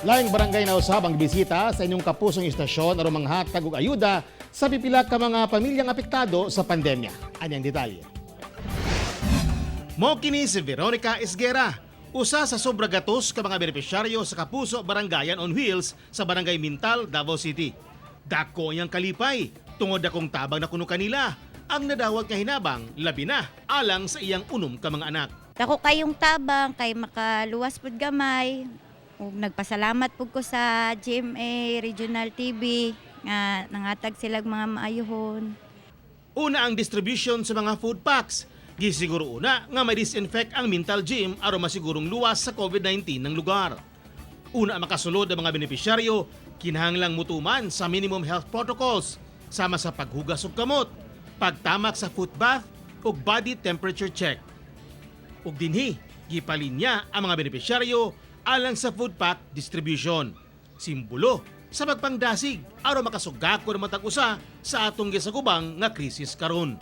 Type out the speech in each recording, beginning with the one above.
Laing barangay na usab ang bisita sa inyong kapusong istasyon aron manghatag og ayuda sa pipila ka mga pamilyang apektado sa pandemya. Anyang detalye. Mo kini si Veronica Esguera, usa sa sobra gatos ka mga benepisyaryo sa Kapuso Barangayan on Wheels sa Barangay Mintal, Davao City. Dako iyang kalipay tungod akong tabang na kuno kanila ang nadawat nga hinabang, labi na alang sa iyang unom ka mga anak. Dako kayong tabang kay makaluwas pud gamay. Ug nagpasalamat pud ko sa GMA Regional TV nga nangatag silag mga maayuhon. Una ang distribution sa mga food packs. Gisiguro una nga may disinfect ang Mintal Gym aron masigurong luwas sa COVID-19 ng lugar. Una makasulod ang mga benepisyaryo, kinahanglang mutuman sa minimum health protocols sama sa paghugas og kamot, pagtamak sa foot bath ug body temperature check. Ug dinhi, gipalinya ang mga benepisyaryo alang sa food pack distribution. Simbolo sa pagpangdasig aron makasugako ng matag usa sa atong gisagubang nga krisis karon.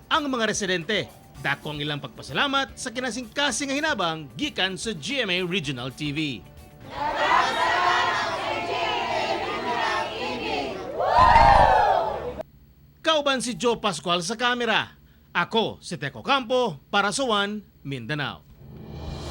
Ang mga residente, dako ang ilang pagpasalamat sa kinasingkasing nga hinabang gikan sa GMA Regional TV. Kauban si Joe Pascual sa kamera. Ako si Teco Campo para sa One Mindanao.